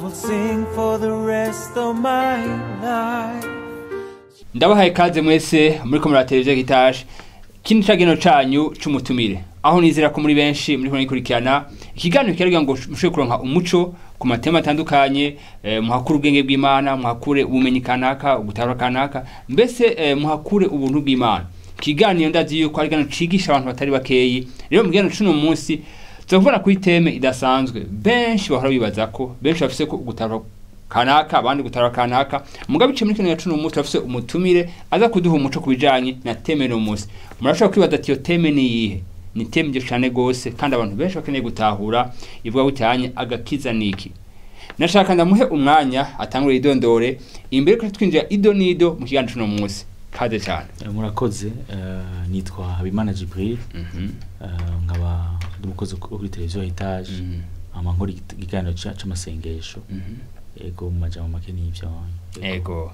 I will sing for the rest of my life. Ndabahaye kaze mwese muri ko muri televiziyo Heritage, kino cageno canyu c'umutumire, aho nizera ko muri benshi muri kumwe ikiganiro kiragira ngo mushobore kuronka umuco ku ma thèmes atandukanye, muhakure ubwenge bw'Imana, muhakure ubumenyi kanaka, ugutahura kanaka, mbese muhakure ubuntu bw'Imana. Ikiganiro ndazi yuko ari gano cigisha abantu batari bakeyi. Rero mu kiganiro c'uno munsi tuzovugana kuri thème idasanzwe benshi bahora bibaza ko benshi bafise ko ugutahura kanaka, abandi gutahura kanaka. Mugabo bice muri kino cuno munsi turafise umutumire aza kuduha umuco kubijanye na thème no munsi. Murashobora kwibaza ati: "Iyo thème ni iyihe?" Ni thème iryo cane gose kandi abantu benshi bakeneye gutahura, ivuga gutanye agakiza niki. Nashaka ndamuhe umwanya atangure idondore imbere ko twinjira ido nido mu kiganiro cuno munsi. Kaze cyane. Murakoze. Nitwa Habimana Jibril, nkaba ndi umukozi kuri televiziyo Heritage, hama nkora ikiganiro c'amasengesho. Ego, mu majambo make n'ivyo. Ego,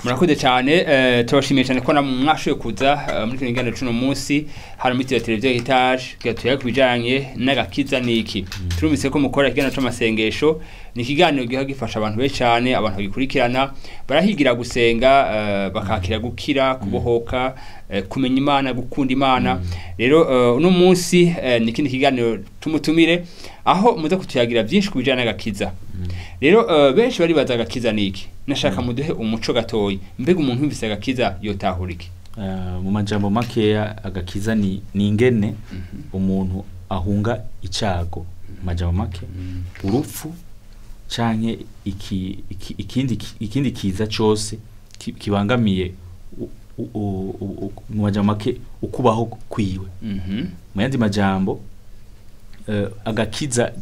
murakoze cyane. Turabashimiye cyane ko namwe mwashoboye kuza muri kino kiganiro cuno munsi hano muri televiziyo Heritage kugira tuyage ku bijanye n'agakiza niki. Turumvise ko mukora ikiganiro c'amasengesho. Ni ikiganiro giha gifasha abantu benshi cyane. Abantu bagikurikirana barahigira gusenga, bakakira gukira, kubohoka, kumenya Imana, gukunda Imana. Rero uno munsi ni ikindi kiganiro tumutumire aho muza kutuyagira byinshi ku bijanye n'agakiza. Rero benshi baribaza agakiza niki. Nashaka muduhe umuco gatoyi. Mbega umuntu yumvise agakiza yotahura iki? Mu majambo makeya, agakiza ni ingene umuntu ahunga icago, mu majambo make urupfu canke ikindi kiza cose kibangamiye mu majambo make ukubaho kwiwe. Mu yandi majambo, agakiza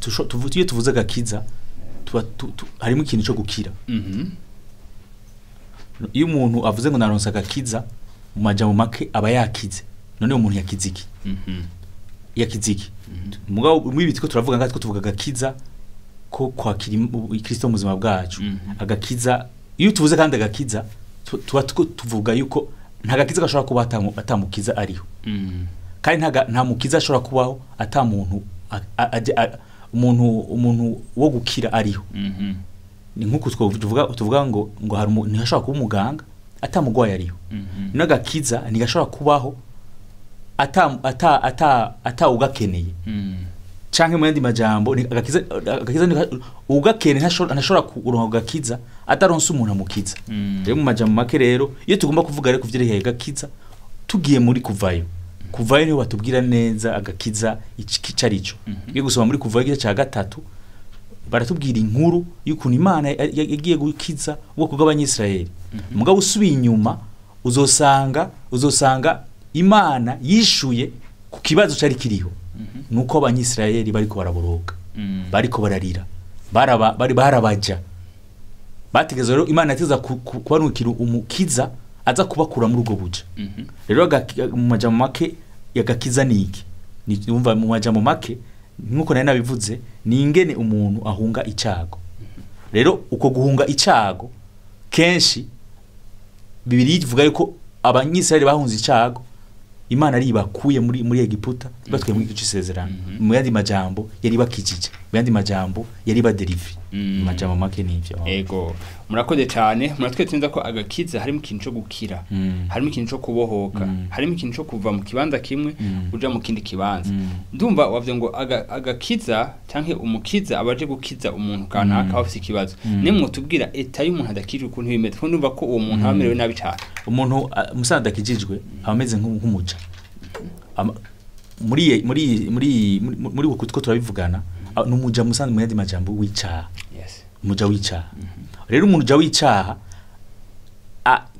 iyo tuvuze agakiza tuba harimo ikintu cyo gukira. Iyo umuntu avuze ngo naronse agakiza, mu majambo make aba yakize. None uwo muntu yakize iki? Yakize iki? Mugabo muri ibi turiko turavuga ngaha, turiko tuvuga agakiza ko kwakira Kristo mu buzima bwacu. Agakiza, iyo tuvuze kandi agakiza, tuba turiko tuvuga yuko nta gakiza gashobora kuba atamukiza ariho, kandi nta mukiza ashobora kubaho ata muntu umuntu wo gukira ariho. Ni nk'uko tuvuga ngo hari ntihashobora kuba umuganga atamugwayi ariho. N'agakiza ntigashobora kubaho ata ugakeneye. Canke mu yandi majambo, ni agakiza ugakeneye ntashobora kuronka agakiza ataronse umuntu amukiza. Rero mu majambo make rero, iyo tugomba kuvuga rero kuvyerekeye agakiza, tugiye muri Kuvayo, niho batubwira neza agakiza ico arico. Iyo gusoma muri Kuvayo igice ca 3, baratubwira inkuru y'ukuntu Imana yagiye gukiza ubwoko bw'Abanyisirayeli. Mugabo usubiye inyuma uzosanga Imana yishuye ku kibazo cari kiriho, nuko Abanyisirayeli bariko baraboroga, bariko bararira, bari barabaja bategeza. Rero Imana yateza kubanukira umukiza aza kubakura muri ubwo buja. Rero mu majambo make yagakiza ni iki? Umva, mu majambo make, nkuko nari nabivuze, ni ingene umuntu ahunga icago. Rero uko guhunga icago, kenshi Bibiliya ivuga yuko Abanyisirayeli bahunze icago, Imana ari bakuye muri Egiputa, batwaye muri igice c'isezerano. Mu yandi majambo yari bakijije, mu yandi majambo yari badérivré. Mu majambo make nivyo. Ego, murakoze cyane. Muratweretse neza ko agakiza harimo ikintu cyo gukira, harimo ikintu cyo kubohoka, harimo ikintu cyo kuva mu kibanza kimwe uja mu kindi kibanza. Ndumva wavuze ngo agakiza canke umukiza abaje gukiza umuntu kanaka afise ikibazo. Nimwe tubwira état y'umuntu adakijwe ukuntu bimeze, kuko ndumva ko uwo muntu aba amerewe nabi cyane. Umuntu musanze adakijijwe aba ameze nk'umuja. Muri uku two turabivugana, ni umuja musanze, mu yandi majambo w'icaha. Umuja w'icaha. Rero umuntu w'icaha,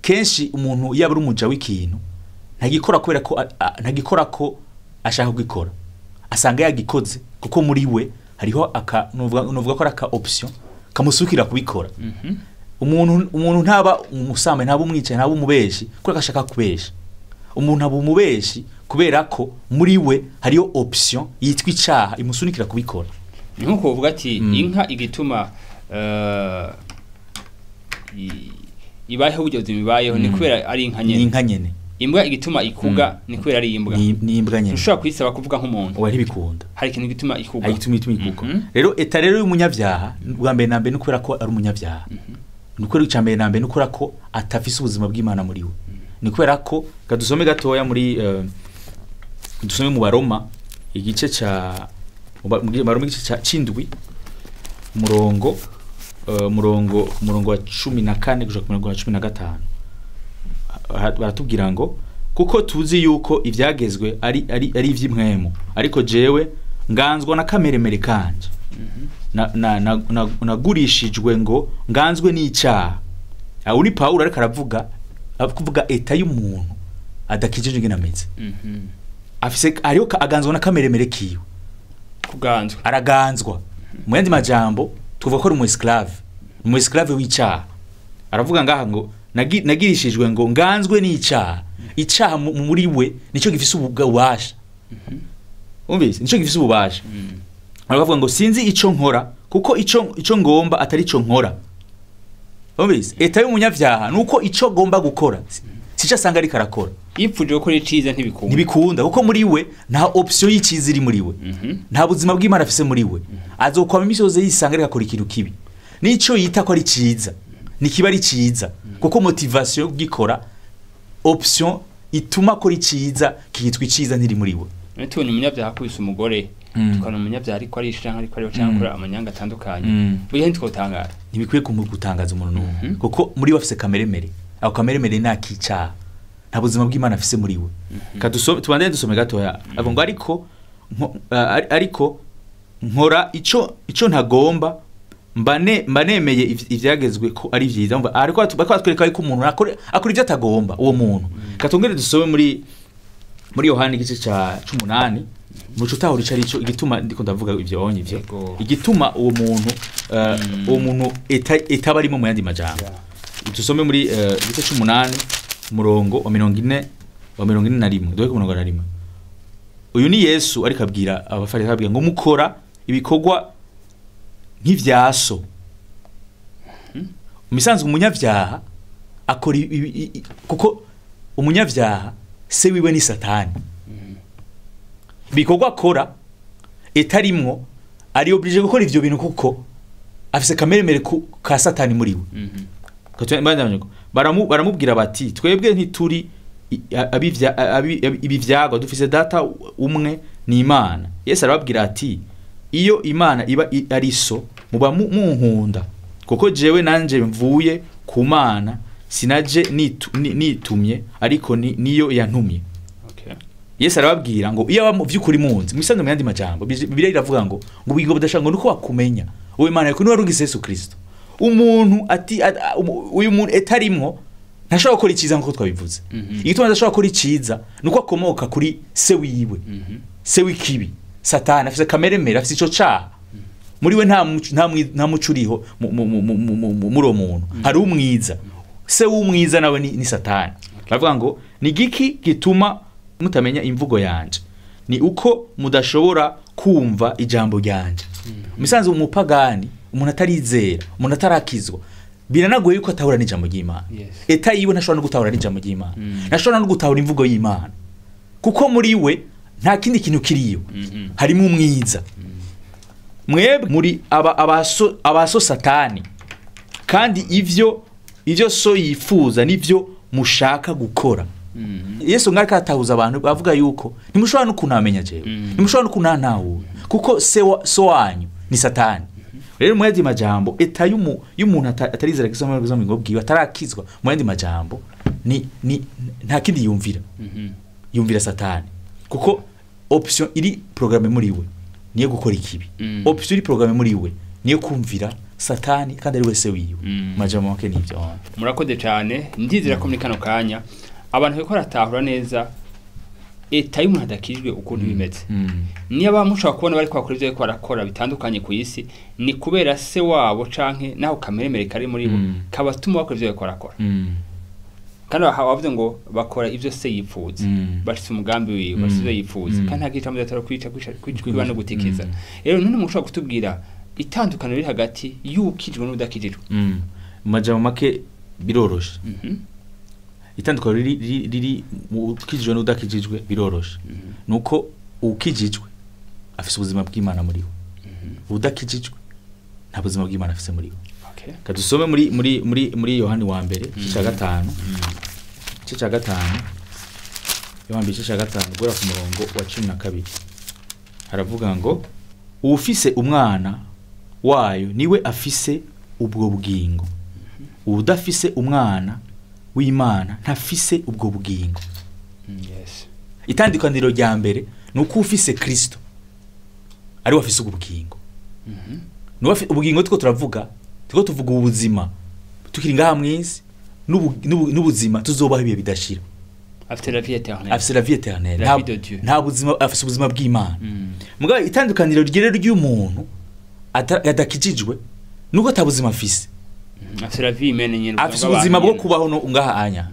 kenshi umuntu iyo aba ari umuja w'ikintu ntagikora kubera ko ntagikora ko ashaka kugikora, asanga yagikoze kuko muri we hariho aka nuvuga ko ari aka option kamusukira kubikora. Umuntu ntaba umusambanyi, ntaba umwicanyi, ntaba umubeshi kubera ko ashaka kubesha. Umuntu aba umubeshi kubera ko muri we hariyo option yitwa icaha imusunikira kubikora. Ni nko kuvuga ati inka igituma ibayeho uburyo buzima ibayeho ni kubera ari inka ni nyene. Inka nyene. Imbwa igituma ikuga ni kubera ari imbwa. Ni imbwa nyene. Ntushobora kuyisaba kuvuga nk'umuntu. Oya, ntibikunda. Hari ikintu gituma ikuga. Hari igituma ikuga. Rero état rero y'umunyabyaha, bwa mbere na mbere, ni kubera ko ari umunyabyaha. Ni ukuri, icya mbere na mbere ni ukubera ko atafise ubuzima bw'Imana muri we. Ni kubera ko kadusome gatoya muri dusome mu Baroma igice ca mu Baroma igice ca 7, umurongo wa 14 gushika ku murongo wa 15. Baratubwira ngo: "Kuko tuzi yuko ivyagezwe ari ivy'impwemu, ariko jewe nganzwa na kameremere kanje, nagurishijwe ngo nganzwe n'icyaha." Aho ni Pawulo ariko aravuga, kuvuga état y'umuntu adakijije ingene ameze. Afise ariyo aganzwa na kameremere kiwe. Kuganzwa. Araganzwa. Mu yandi majambo tuvuga ko ari umu esclave, umu esclave w'icyaha. Aravuga ngaha ngo: "Nagirishijwe ngo nganzwe n'icyaha." Icyaha muri we nicyo gifise ububasha. Umvise, nicyo gifise ububasha. Aravuga ngo: "Sinzi ico nkora, kuko ico ngomba atari ico nkora." Umvise, état y'umunyavyaha nuko ico agomba gukora sico asanga ariko arakora. Yipfuje gukora iciza, ntibikunda. Ntibikunda, kuko muri we nta option y'iciza iri muri we. Nta buzima bw'Imana afise muri we. Azokwama imisi yose yisanga ariko akora ikintu kibi, n'ico yita ko ari ciza nikiba ari ciza, kuko motivation yo kugikora, option ituma akora iciza kitwa iciza, ntiri muri we. None tubonye umunyabyaha akubise umugore, tukabona umunyabyaha ariko arisha canke ariko ariho canke akora amanyanga atandukanye, burya ntitwotangara. Ntibikwiye gutangaza umuntu n'umwe, kuko muri we afise kameremere. Ako kameremere ni akicaha, nta buzima bw'Imana afise muri we. Kadusome, tubandanye dusome gatoya. Avuga ngo: "Ariko nkora ico ntagomba, mba nemeye ivyagezwe ko ari vyiza." Umva, ariko bariko batwereka yuko umuntu akora ivyo atagomba uwo muntu. Katongere dusome muri Yohani igice ca 18, muco utahura ico arico igituma ndiko ndavuga ivyo onye ivyo. Igituma uwo muntu état barimo. Mu yandi majambo, dusome muri igice c'umunani, umurongo wa 40, wa 41, dore ku murongo na rimwe. Uyu ni Yesu ariko abwira Abafarisayo, ababwira ngo: "Mukora ibikorwa nk'ivya so." Mu bisanzwe umunyavyaha akora kuko umunyavyaha se wiwe ni Satani. Ibikorwa akora, etarimwo, ari obligé gukora ivyo bintu kuko afise kameremere ka Satani muri we. Baramubwira bati: "Twebwe ntituri ibi vyagwa, dufise data umwe, ni Imana." Yesu arababwira ati: "Iyo Imana iba ari so, muba munkunda, kuko jewe nanje mvuye ku Mana, sinaje nitumye, ariko niyo yantumye." Yesu arababwira ngo: "Iyo aba mu vy'ukuri munzi." Mu yandi majambo, Bibiliya iravuga ngo ubugingo budashaka ngo nuko wakumenya uwo Imana yawe niwe warungise Yesu Kristo. Umuntu ati uyu muntu etarimwo ntashobora gukora iciza nkuko twabivuze. Igituma adashobora gukora iciza nuko akomoka kuri se wiwe, se w'ikibi, Satani. Afise kamere mere, afise ico caha muri we. Nta muco uriho muri uwo muntu. Hari umwiza, se w'umwiza nawe ni Satani. Baravuga ngo: "Ni giki gituma mutamenya imvugo yanje? Ni uko mudashobora kumva ijambo ryanje." Musanzwe umupagani, umuntu atarizera, umuntu atarakizwa, biranagoye yuko atahura n'ijambo ry'Imana. État yiwe ntashobora no gutahura n'ijambo ry'Imana, ntashobora no gutahura imvugo y'Imana, kuko muri we nta kindi kintu kiriyo, harimo umwiza. "Mwebwe muri aba abaso Satani, kandi ivyo so yifuza nivyo mushaka gukora." Yesu ngarika atahuza abantu, bavuga yuko ntimushobora no kunamenya jewe, ntimushobora no kunantahura, kuko so wanyu ni Satani. Rero mu yandi majambo, état y'umuntu atarizera Kristo mu buzima bwiwe, atarakizwa, mu yandi majambo ni nta kindi yumvira, yumvira Satani, kuko option iri programme muri we niyo gukora ikibi. Option iri programme muri we niyo kumvira Satani, kandi ari wese wiwe. Majambo make nivyo. Murakoze cyane. Ndizera ko muri kano kanya abantu bariko baratahura neza état y'umuntu adakijwe ukuntu bimeze. Niba mushobora kubona bariko bakora ivyo bariko barakora bitandukanye ku isi, ni kubera se wabo canke naho kameremere kari muri bo kabatuma bakora ivyo bariko barakora. Kandi aha bavuze ngo bakora ivyo se yipfuza, bashitse umugambi wiwe, bashitse ivyo yipfuza. Kandi nta gica muzatara kwica, kwica, kwica, kwiba no gutikiza. Rero none mushobora kutubwira itandukaniro riri hagati y'ukijwe n'udakijijwe? Mu majambo make biroroshe. Itandukaniro riri mu ukijijwe n'udakijijwe biroroshe. Nuko ukijijwe afise ubuzima bw'Imana muri we. Udakijijwe nta buzima bw'Imana afise muri we. Okay. Kadusome muri Yohani wa mbere igice ca 5. Igice ca 5. Yohani igice ca 5 guhera ku murongo wa 12. Haravuga ngo uwufise umwana wayo niwe afise ubwo bugingo. Uwudafise umwana w'Imana ntafise ubwo bugingo. Yes. Itandukaniro rya mbere nuko ufise Kristo ari we afise ubwo bugingo. Nuwo ubugingo tuko turavuga, tuko tuvuga ubuzima tukiri ngaha mw'isi n'ubuzima tuzobaho ibihe bidashira. Afite la vie éternelle. Afise la vie éternelle. La vie de Dieu. Nta buzima, afise ubuzima bw'Imana. Mugabo itandukaniro ryere ry'umuntu adakijijwe nuko atabuzima afise. Afise la vie humaine nyene. Afise ubuzima bwo kubaho no ngaha anya.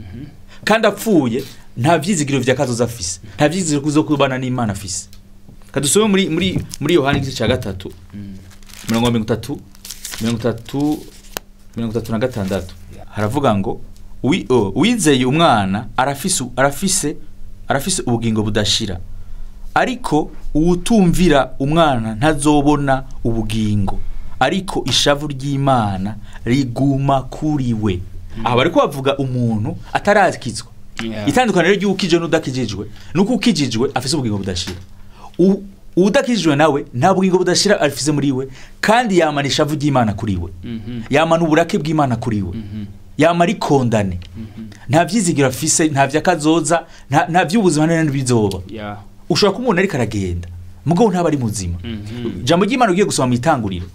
Kandi apfuye nta vyizigiro vya kazoza afise. Nta vyizigiro kuzokubana n'Imana afise. Kadusome muri Yohani igice ca 3. 36. Haravuga ngo uwizeye umwana arafise ubugingo budashira. Ariko uwutumvira umwana ntazobona ubugingo. Ariko ishavu ry'Imana riguma kuri we. Aha bariko bavuga umuntu atarakizwa. Itandukaniro ry'ukijijwe n'udakijijwe nuko ukijijwe afise ubugingo budashira. Udakijijwe nawe nta bugingo budashira afise muri we, kandi yamana ishavu ry'Imana kuri we. Yamana uburake bw'Imana kuri we. Yamara ikondane. Nta vyizigiro afise, nta vyakazoza, nta vy'ubuzima n'ibizoba. Ushobora kumubona ariko aragenda, mugabo ntaba ari muzima. Jambo ry'Imana ugiye gusoma mu itanguriro,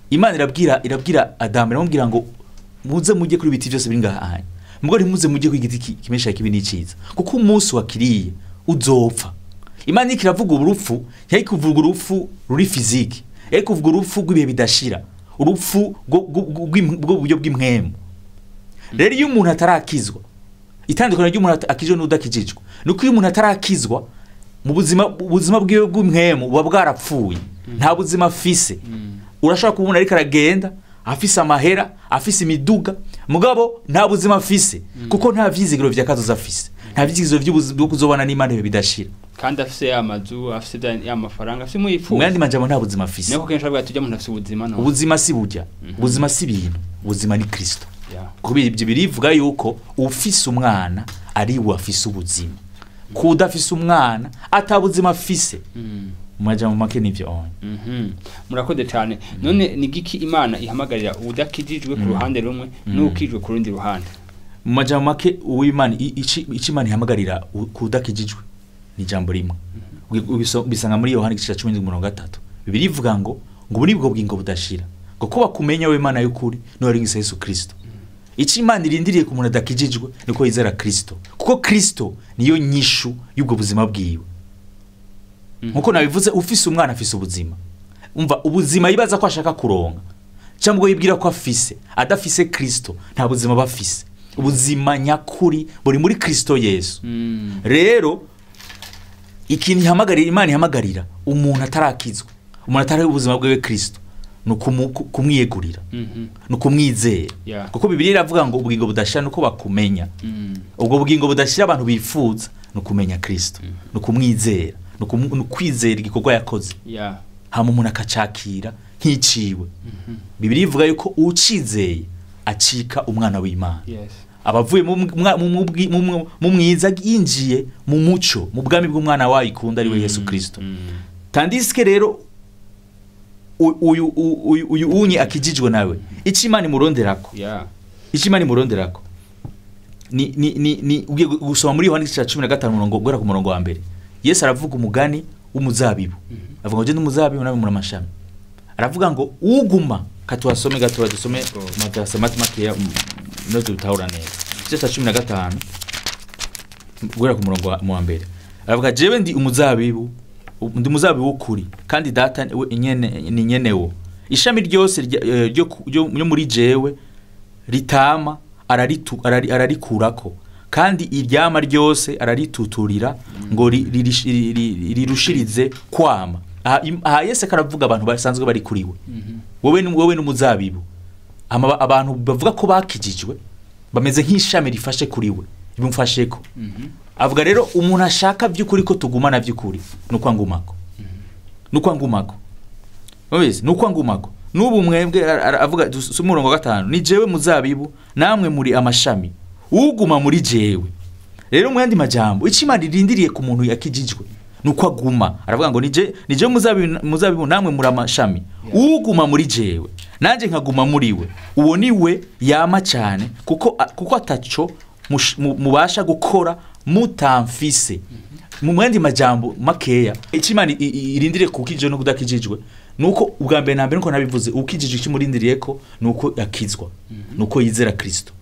Imana irabwira Adamu, iramubwira ngo muze mujye kuri ibiti byose biri ngaha hanya, mugabo ntimuze mujye ku igiti kimesha kibi n'iciza, kuko umunsi wakiriye uzopfa. Imana ikiravuga urupfu, yari kuvuga urupfu ruri physique, yari kuvuga urupfu rw'ibihe bidashira, urupfu rw'uburyo bw'impwemu. Rero iyo umuntu atarakizwa, itandukaniro ry'umuntu akijwe n'udakijijwe nuko iyo umuntu atarakizwa mu buzima bwiwe bw'impwemu buba bwarapfuye, nta buzima afise. Urashobora kubona ariko aragenda afise amahera, afise imiduga, mugabo nta buzima afise, kuko nta vyizigiro vya kazoza afise, nta vyizigiro vy'ubuzima kuzobana n'Imana ibihe bidashira. Kandi afise amazu, afise amafaranga, afise muyifuza. Mwandi majambo nta buzima afise. Nako kenshi avuga tujya umuntu afise ubuzima no. Ubuzima si burya, ubuzima si ibintu, ubuzima ni Kristo. Kuko ibyo birivuga yuko ufise umwana ari we afise ubuzima. Kudafise umwana atabuzima afise. Majambo make nivyo onye. Murakoze cyane. None ni giki Imana ihamagarira udakijijwe ku ruhande rumwe n'ukijwe ku rundi ruhande? Majambo make uw'Imana ici Imana ihamagarira kudakijijwe ni jambo rimwe. Ubisanga muri Yohana igice ca 17:3. Bibiliya ivuga ngo ubu nibwo bugingo budashira, ngo kuba kumenya we Imana y'ukuri no ari Yesu Kristo. Ici Imana irindiriye ku muntu adakijijwe niko yizera Kristo, kuko Kristo niyo nyishu y'ubwo buzima bwiwe. Nkuko nabivuze, ufise umwana afise ubuzima. Umva ubuzima yibaza ko ashaka kuronka cyangwa yibwira ko afise, adafise Kristo nta buzima bafise. Ubuzima nyakuri buri muri Kristo Yesu. Rero ikintu ihamagarira Imana ihamagarira umuntu atarakizwa, umuntu atari ubuzima bwiwe Kristo, kumwiyegurira, no kumwizera. Kuko Bibiliya iravuga ngo ubugingo budashira nuko bakumenya. Ubwo bugingo budashira abantu bifuza no kumenya Kristo, no kumwizera, no kwizera igikorwa yakoze. Hama umuntu akacakira nk'iciwe. Bibiliya ivuga yuko ucizeye acika umwana w'Imana. Abavuye mu mwiza yinjiye mu muco, mu bwami bw'umwana wayo ikunda ari we Yesu Kristo. Tandiske rero uyu unyi akijijwe nawe, ici Imana imuronderako. Ici Imana imuronderako ni ugiye gusoma muri Yohana igice ca 15 murongo guhera ku murongo wa mbere. Yesu aravuga umugani w'umuzabibu. Avuga ngo je n'umuzabibu nawe muri amashami. Aravuga ngo uguma katuwasome gato dusome matematics no tutahura neza. Igice ca 15 guhera ku murongo wa mbere. Aravuga jewe ndi umuzabibu, ndi umuzabibu w'ukuri kandi data nyene ni nyenewo. Ishami ryose ryo muri jewe ritama ararikurako, kandi iryama ryose ararituturira ngo rirushirize kwama. Aha Yesu karavuga abantu basanzwe bari kuri we. Wowe n'umuzabibu. Abantu bavuga ko bakijijwe bameze nk'ishami rifashe kuri we, Bimufasheko. Avuga rero umuntu ashaka by'ukuri ko tugumana by'ukuri nuko angumako. Nuko angumako. Mubizi nuko angumako. Nubu mwebwe avuga umurongo wa 5 ni jewe muzabibu namwe muri amashami uguma muri jewe. Rero mu yandi majambo ico Imana irindiriye ku muntu yakijijwe nuko aguma. Aravuga ngo nije muzabibu namwe muri amashami uguma muri jewe nanje nkaguma muri we uwo ni we yama cyane kuko ataco mubasha gukora mutamfise. Mu yandi majambo makeya ico Imana irindiriye kukijijwe no kudakijijwe nuko ubwa mbere na mbere nuko nabivuze ukijijwe kimurindiriye ko nuko yakizwa nuko yizera Kristo.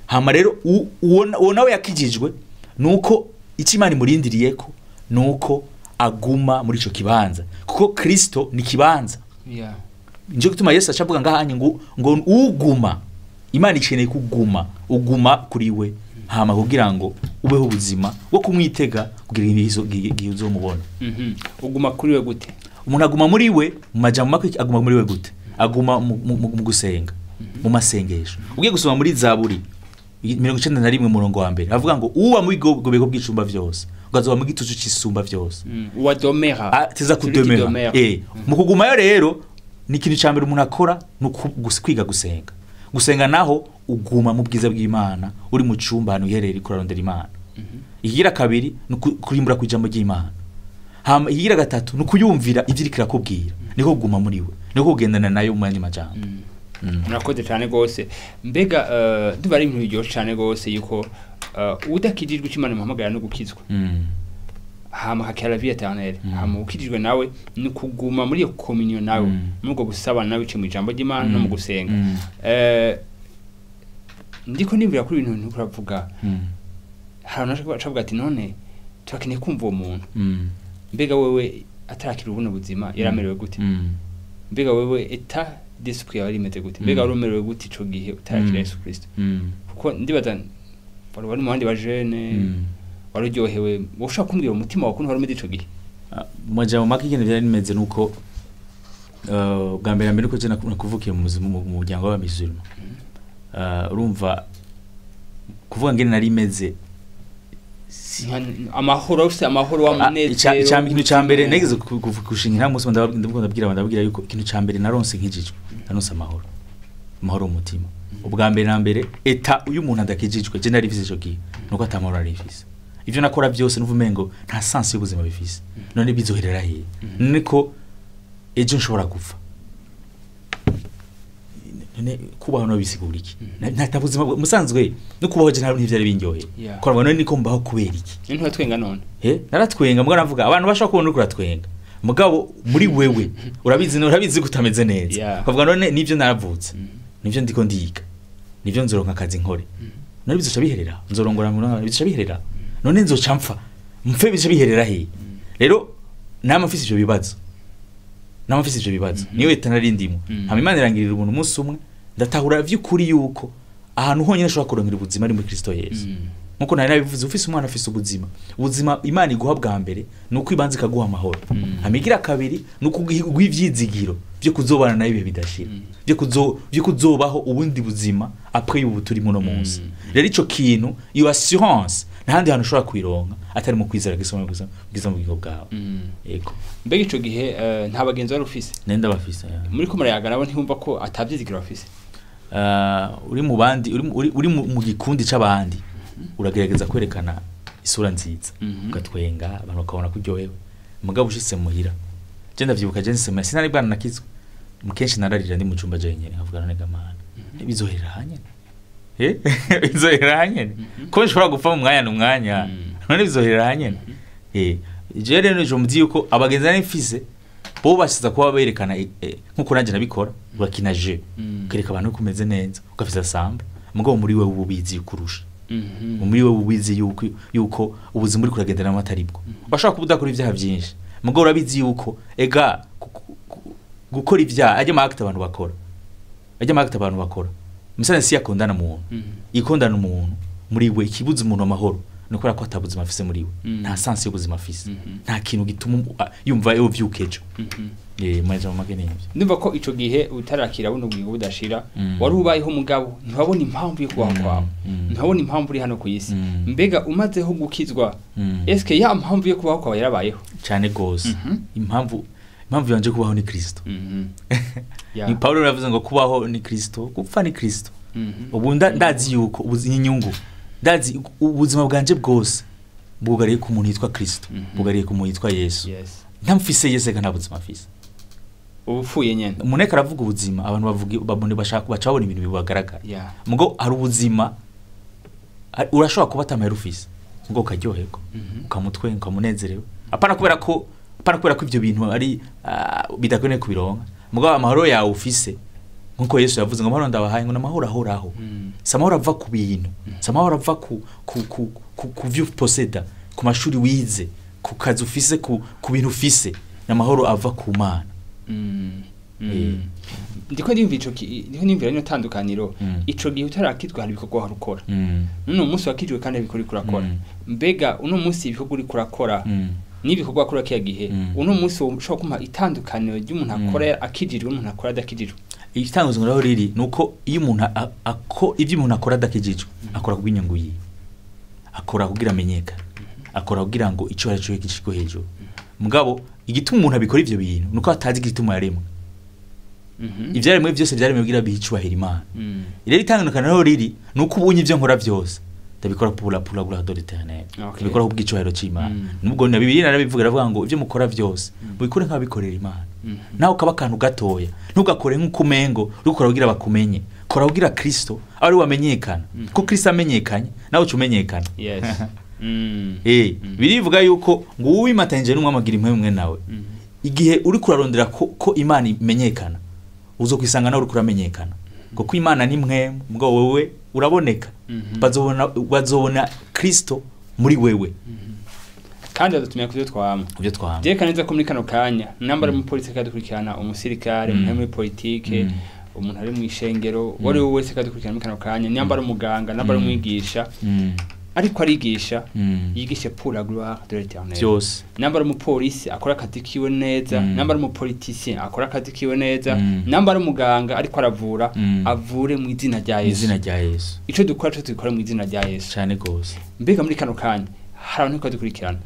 Hama rero uwo nawe yakijijwe nuko ico Imana imurindiriye ko nuko aguma muri ico kibanza kuko Kristo ni kibanza. Nje gutuma Yesu acavuga ngahanye ngo uguma Imana ikeneye kuguma uguma kuri we hama kugira ngo ubeho ubuzima bwo kumwitega kugira igihe uzomubona. Uguma kuri we gute? Umuntu aguma muri we mu majambo make aguma muri we gute? Aguma mu gusenga mu masengesho. Ugiye gusoma muri Zaburi 91 murongo wa mbere avuga ngo uwa mu bigobeko bw'icumba vyose ugazoba mu gitucu cisumba vyose. Uwa domera teza kudomera. Mu kugumayo rero ni ikintu ca mbere umuntu akora no kwiga gusenga. Gusenga naho uguma mu bwiza bw'Imana uri mu cumba hano uherereye kurarondera Imana. Ikigira kabiri no kurimbura ku ijambo ry'Imana. Hama ikigira gatatu no kuyumvira ivyo iriko irakubwira niko kuguma muri we niko kugendana nayo mu yandi majambo. Murakoze cyane gose. Mbega duba ari ibintu biryoshe cyane gose yuko udakijijwe ico Imana imuhamagara no gukizwa. Hama hakira vie éternelle. Hama ukijijwe nawe ni kuguma muri iyo communion nawe nubwo gusabana nawe ico mu ijambo ry'Imana no mu gusenga. Ndiko nibwira kuri ibintu nturavuga. Hari abantu bacavuga ati none turakeneye kumva uwo muntu. Mbega wewe atarakira ubuno buzima yaramerewe gute? Mbega wewe eta d'esprit yawe rimeze gute? Mbega wari umerewe gute ico gihe utarakira Yesu Kristo? Kuko ndibaza wari mu bandi ba jeune waruryohewe ushaka kumbwira umutima wawe kuntu wari umeze ico gihe? Mu majambo make ikintu vyari bimeze nuko bwa mbere mbere uko je nakuvukiye mu muryango w'abamisulma. Urumva kuvuga ngene nari meze amahoro ufite amahoro wa munezero. Ikintu ca mbere nageze gushinga umunsi ndababwira yuko ikintu ca mbere naronse nkijijwe naronse amahoro amahoro mu mutima. Ubwa mbere na mbere eta uyu muntu adakijijwe je nari mfise ico gihe nuko atamahoro nari mfise. Ivyo nakora byose nuva umengo nta sense y'ubuzima bifise none bizoherera hehe? Niko ejo nshobora gupfa none kubaho no bisigura iki? Nta buzima musanzwe no kubaho je ntivyari binyoye ko none niko mbaho kubera iki? Ntiwatwenga none? Naratwenga mbwa navuga abantu bashaka kubona uriko uratwenga mugabo muri wewe urabizi kutameze neza. Ukavuga none nivyo naravutse nivyo ndiko ndiga nivyo nzoronka akazi nkore none bizoca biherera nzorongora bizoca biherera none nzoca mpfa mfe bizoca biherera he? Rero nama mfise ivyo bibazo niyo leta narindimo. Hama Imana irangirira ubuntu umunsi umwe ndatahura vy'ukuri yuko ahantu honyine ashobora kuronkera ubuzima ari muri Kristo Yesu. Nkuko nari nabivuze ufise umwana afise ubuzima. Ubuzima Imana iguha bwa mbere nuko ibanza ikaguha amahoro. Hama igira kabiri nuko iguha ivyizigiro byo kuzobana nayo ibihe bidashira. Byo kuzobaho ubundi buzima après ubu turi muno munsi. Rero ico kintu iyo assurance ntahandi hantu ushobora kuyironka atari mu kwizera Kristo gusa bwiza mu bugingo bwawe. Yego. Mbega ico gihe nta bagenzi wari ufise? Nenda bafise. Muri ko murayaga nabo ntibumva ko atavyizigiro bafise? Uri mu bandi uri mu gikundi c'abandi uragerageza kwerekana isura nziza ugatwenga abantu bakabona kuryohewe mugabo ushitse muhira. Je ndavyibuka je nsema sinari bwana nakizwe mukenshi nararira ndi mu cumba je nyene nkavuga none gamana bizoherera hanyene bizoherera hanyene ko nshobora gupfa mu mwanya n'umwanya none bizoherera hanyene. Je rero je muzi yuko abagenzi nari mfise bo bashiza kuba berekana nkuko nanje nabikora urakina je ukereka abantu kumeze neza ugafisa samba mugabo muri wewe ubizi kurusha. Muri wewe ubizi yuko ubuzima uri kuragendana n'amatari bwo. Bashaka kubudakora ivyaha byinshi mugabo urabizi yuko ega gukora ivyaha ajya ma acte abantu bakora misana si yakondana umuntu ikondana umuntu muri we ikibuza umuntu amahoro ni ukubera ko atabuzima afise muri we, nta sansi y'ubuzima afise, nta kintu gituma yumva yovyuka ejo. Mwaje mu make n'ivyo. Ndumva ko ico gihe utarakira buno bugingo budashira, wari ubayeho mugabo ntiwabona impamvu yo kubaho kwawe, ntiwabona impamvu uri hano ku isi. Mbega umazeho gukizwa, eske ya mpamvu yo kubaho kwawe yarabayeho? Cyane gose. Impamvu yanje kubaho ni Kristo. Ni Paulo yavuze ngo kubaho ni Kristo, gupfa ni Kristo. Ubu ndazi yuko inyungu, ndazi ubuzima bwanje bwose bwugariye ku muntu yitwa Kristo, bwugariye ku muntu yitwa Yesu. Ntamfise Yesu eka nta buzima afise. Ubupfuye nyene. Umuneka aravuga ubuzima, abantu bavuga babone bashaka bacabona ibintu bibagaragara. Mugo hari ubuzima urashobora kuba atamahera ufise, mugo ukaryoherwa, ukamutwenga, ukamunezerewe. Apana kubera ko ivyo bintu ari bidakwiriye kubironka. Mugo amahoro yawe ufise, nkuko Yesu yavuze ngo amahoro ndabahaye, ngo namahoro ahoraho. Si amahoro ava ku bintu, si amahoro ava ku vyo poseda, ku mashuri wize, ku kazi ufise, ku bintu ufise. Namahoro ava ku Mana. Ndiko ndimva ico ndiko ndimvira no tandukaniro. Ico gihe utarakizwa hari ibikorwa wari ukora. None umunsi wakijwe kandi ibikorwa uriko urakora. Mbega uno munsi ibikorwa uriko urakora n'ibikorwa akora kiya gihe, uno munsi ushobora kumpa itandukaniro ry'umuntu akora akijijwe n'umuntu akora adakijijwe? Itandukaniro aho riri nuko iyo umuntu ivyo umuntu akora adakijijwe, akora kubw'inyungu yiwe, akora kugira amenyekane, akora kugira ngo ico ari cyo gishikwe hejuru. Mugabo igituma umuntu abikora ivyo bintu nuko atazi igituma yaremwe. Ivyaremwe byose byaremwe kugira bihicubahira Imana. Rero itandukaniro riri nuko ubunye ivyo nkora byose ndabikora pour la gloire de l'Éternel. Ndabikora kubw'icubahiro c'Imana. Nubwo na Bibiliya narabivuga, iravuga ngo ivyo mukora byose mubikore nk'abikorera Imana. Nawe ukaba akantu gatoya, ntugakore nk'uko umengo urikora kugira bakumenye, kora kugira Kristo ari wamenyekana. Ko Kristo amenyekanye nawe ucumenyekana. Birivuga yuko ngo uwimatanyije n'umwamagira impwemu nawe. Igihe uri kurarondera ko Imana imenyekana, uzokwisanga nawe uri kuramenyekana. Kuko Imana ni mwemu, mugabo wewe uraboneka. Bazobona Kristo muri wewe. Kandi adutumira kuvyo twama. Kuvyo twama. Je kaneza ko muri kano kanya nambara mu polisi kadukurikirana, umusirikare, umuntu muri politike, umuntu ari mu ishengero, wari we wese kadukurikirana muri kano kanya, nambara umuganga, nambara umwigisha. Ariko arigisha, yigishe pour la gloire de l'Éternel. Byose. Nambara umupolisi akora akazi kiwe neza, nambara umupoliticien akora akazi kiwe neza, nambara umuganga ariko aravura, avure mu izina rya Yesu. Izina rya Yesu. Ico dukora cyo tubikora mu izina rya Yesu. Cyane gose. Mbega muri kano kanya hari abantu badukurikirana.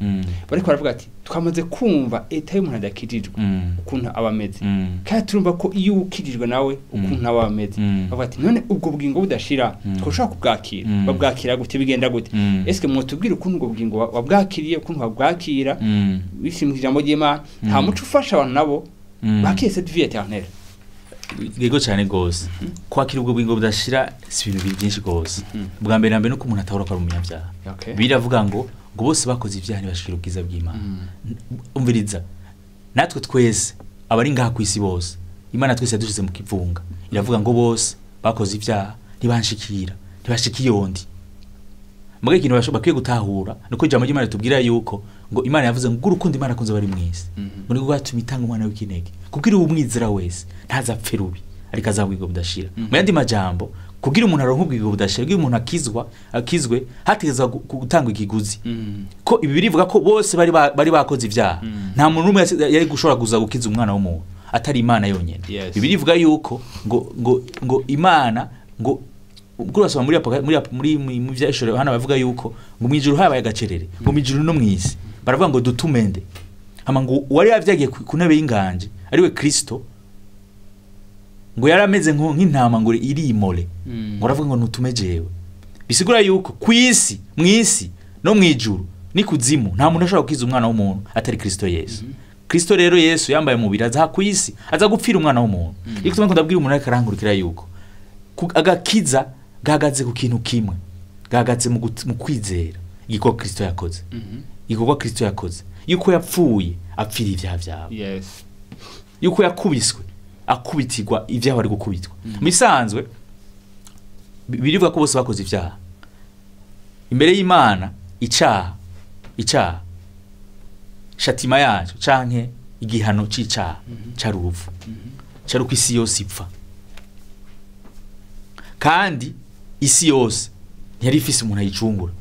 Bariko baravuga ati twamaze kumva eta y'umuntu adakijijwe ukuntu aba ameze. Kandi turumva ko iyo ukijijwe nawe ukuntu aba ameze. Bavuga ati none ubwo bugingo budashira twoshobora kubwakira. Babwakira gute, bigenda gute? Eske mwotubwira ukuntu ubwo bugingo wabwakiriye, ukuntu wabwakira bishimye ijambo ry'Imana, nta muco ufasha abantu nabo bakire cette vie éternelle. Yego cyane gose. Kwakira ubwo bugingo budashira si ibintu byinshi gose. Bwa mbere na mbere nuko umuntu atahora ko ari umunyabyaha. Biravuga ngo bose bakoze ibyaha ntibashikira ubwiza bw'Imana. Umviriza, natwe twese abari ngaha ku isi bose, Imana twese yadushize mu kivunga. Iravuga ngo bose bakoze ibyaha ntibanshikira, ntibashikiye yondi. Muga ikintu bakwiye gutahura nuko ijambo ry'Imana ritubwira yuko ngo Imana yavuze ngo urukundo Imana akunze bari mwese, ngo niko rwatumye itanga umwana w'ikinege, kugira uwumwizera wese ntazapfe rubi ariko azabwirwa budashira. Mu yandi majambo, kugira umuntu aronke ubwirwa budashira, kugira umuntu akizwe hategezwa gutanga ikiguzi. Ko ibi birivuga ko bose bari bakoze ibyaha, nta muntu n'umwe yari gushobora kuza gukiza umwana w'umuntu atari Imana yonyene. Ibi birivuga yuko ngo Imana ngo ubwo urasoma muri mu vyashore hano bavuga yuko ngo mwijuru habaye agacerere, ngo mwijuru no mwisi baravuga ngo dutumende, hama ngo uwari yavyagiye ku ntebe y'inganje ariwe Kristo, ngo yarameze nk'intama ngo irimole, ngo aravuga ngo ntutume jewe. Bisigura yuko kwisi mwisi no mwijuru ni kuzimu nta muntu ashobora gukiza umwana w'umuntu atari Kristo Yesu. Kristo rero Yesu yambaye umubiri aza kwisi aza gupfira umwana w'umuntu. Iko ndabwira umuntu ariko arangurukira yuko agakiza gahagaze ku kintu kimwe, gahagaze mu kwizera igikorwa Kristo yakoze. Igikorwa Kristo yakoze yuko yapfuye apfira ibyaha byawe. Yuko yakubiswe akubitirwa ibyaha bari gukubitwa. Mu bisanzwe birivuga ko bose bakoze ibyaha imbere y'Imana. Icyaha shatima yacu canke igihano c'icaha cari urupfu, cari uko isi yose ipfa. Kandi isi yose ntiyari ifise umuntu ayicungura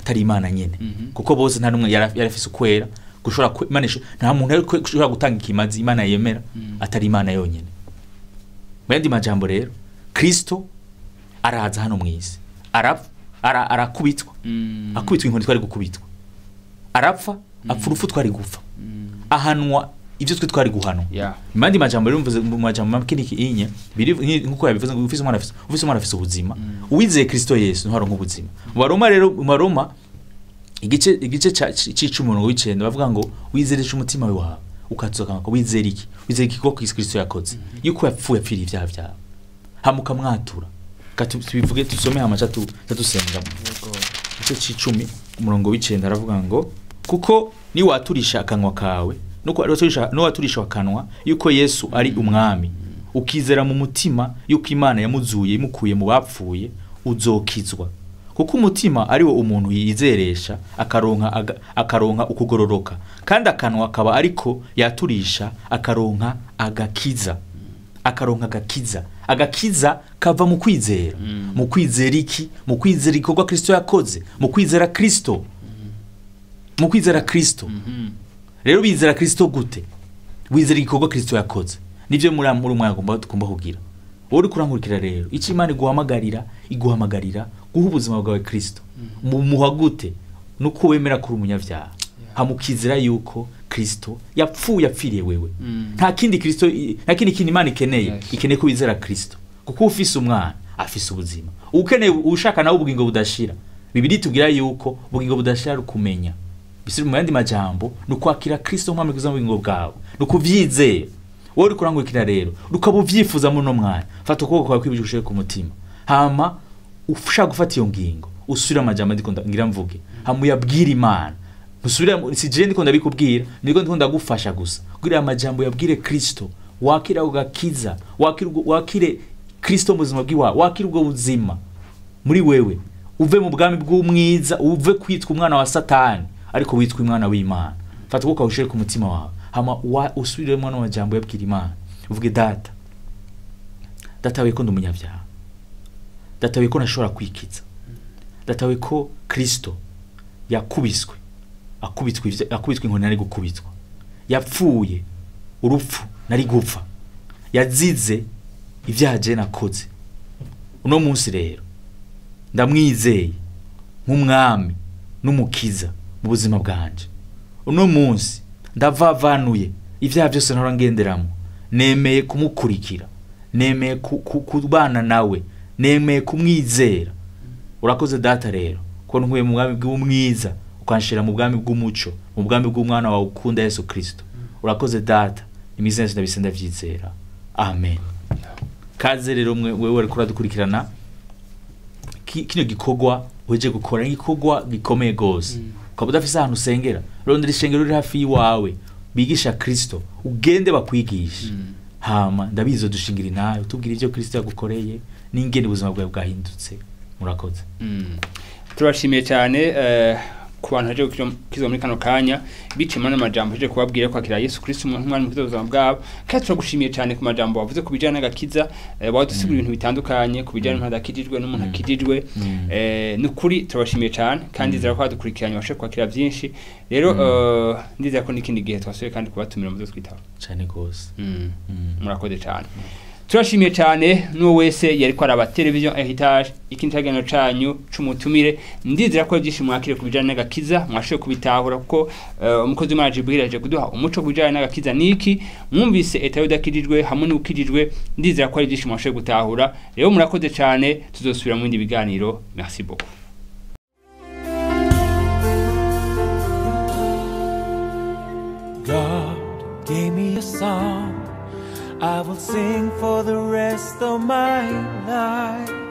atari Imana nyene. Kuko bose nta numwe yarafise ukwera gushobora Imana nta muntu ariko gushobora gutanga ikimazi Imana yemera atari Imana yonyene. Mu yandi majambo rero, Kristo araza hano mw'isi, arakubitwa, akubitwa inkoni twari gukubitwa, arapfa, apfa urupfu twari gupfa, ahanwa ibyo twe twari guhanwa. Mu yandi majambo rero, mvuze mu majambo make niki inye biri nkuko yabivuze ngo ufise umwana afise ubuzima, uwizeye Kristo Yesu ntiharonka ubuzima. Mu Baroma rero, mu Baroma igice c'icumi umurongo w'icenda bavuga ngo wizeresha umutima wawe ukatuza akanwa, wizera iki? Wizera iki ko Kristo yakoze, yuko yapfuye apfiriye ibyaha byawe, hama ukamwatura. Tubivuge tusome hama tusenga. Igice c'icumi umurongo w'icenda aravuga ngo kuko niwaturisha akanwa kawe nuwaturisha akanwa yuko Yesu ari umwami, ukizera mu mutima yuko Imana yamuzuye imukuye mu bapfuye, uzokizwa. Kuko umutima ari wo umuntu yizeresha akaronka ukugororoka, kandi akanwa akaba ariko yaturisha akaronka agakiza. Akaronka agakiza. Agakiza kava mu kwizera. Mu kwizera iki? Mu kwizera igikorwa Kristo yakoze, mu kwizera Kristo. Mu kwizera Kristo. Rero bizera Kristo gute? Wizera igikorwa Kristo yakoze. Nivyo muri umwanya tugomba kugira. Wowe uri kurankurikira rero, icyo Imana iguhamagarira guha ubuzima bwawe Kristo. Muha gute? Nuko wemera kuri umunyabyaha, hamukizera yuko Kristo yapfuye apfiriye wewe. Nta kindi Kristo, nta kindi kintu Imana ikeneye, ikeneye ko wizera Kristo. Kuko ufise umwana afise ubuzima. Ukeneye ushaka nawe ubugingo budashira. Bibiliya itubwira yuko ubugingo budashira ari ukumenya. Bisi mu yandi majambo ni ukwakira Kristo nk'umwami kuza mu bugingo bwawe, ni ukuvyizera. Wowe uri kurangurikira rero, ukaba uvyifuza muri uno mwanya, fata ukuboko kwawe kw'iburyo ku mutima, hama ushaka gufata iyo ngingo, usubire amajambo ndiko ngira mvuge, hama uyabwire Imana. Ntusubire, si jewe ndiko ndabikubwira, ndiko ndagufasha gusa kugira amajambo yabwire Kristo, wakira ugakiza, wakire Kristo mu buzima bwiwawe, wakire ubwo buzima muri wewe, uve mu bwami bw'umwiza, uve kwitwa umwana wa Satani ariko witwa umwana w'Imana. Fata ukuboko ushire ku mutima wawe, hama usubire mwana wa jambo yabwira Imana, uvuge data, data we ko ndi umunyabyaha, data we ko ntashobora kwikiza, data we ko Kristo yakubiswe, akubitwa inkoni nari gukubitwa, yapfuye urupfu nari gupfa, yazize ibyaha je nakoze. Uno munsi rero ndamwizeye nk'umwami n'umukiza mu buzima bwanje. Uno munsi ndavavanuye ibyaha byose nahora ngenderamo, nemeye kumukurikira, nemeye kubana nawe, nemeye kumwizera. Urakoze data rero ko nkuye mu bwami bw'umwiza ukanshira mu bwami bw'umuco, mu bwami bw'umwana wawe ukunda Yesu Kristo. Urakoze data, imizina yose ndabise ndavyizera. Amen. Kaze rero mwe wewe uriko uradukurikirana, kino gikorwa weje gukora igikorwa gikomeye gose. Ukaba udafise ahantu usengera, rondera ishengero riri hafi yiwawe bigisha Kristo, ugende bakwigisha. Hama ndabizo dushingira nawe utubwira ivyo Kristo yagukoreye n'ingene ubuzima bwawe bwahindutse. Murakoze. Turashimiye cyane ku bantu baje gukizwa muri kano kanya biciye muri amajambo aje kubabwira kwakira Yesu Kristo nk'umwami mukiza ubuzima bwabo. Kandi turagushimiye cyane ku majambo wavuze ku bijyanye n'agakiza, wadusigura ibintu bitandukanye ku bijyanye n'umuntu adakijijwe n'umuntu akijijwe. Nukuri turabashimiye cyane kandi ndizera ko badukurikiranye bashe kwakira byinshi. Rero ndizera ko n'ikindi gihe twasubiye kandi kubatumira muzo twitaba cyane gose. Murakoze cyane. Turashimiye cyane n'uwo wese yariko araba television Heritage, ikindi kiganiro canyu c'umutumire. Ndizera ko byinshi mwakire ku bijyanye n'agakiza mwashoboye kubitahura, kuko umukozi w'Imana Jibril yaje kuduha umuco ku bijyanye n'agakiza niki mwumvise eta y'udakijijwe hamwe n'ukijijwe. Ndizera ko ari byinshi mwashoboye gutahura. Rero murakoze cyane, tuzosubira mu bindi biganiro. Merci beaucoup. God gave me a song I will sing for the rest of my life.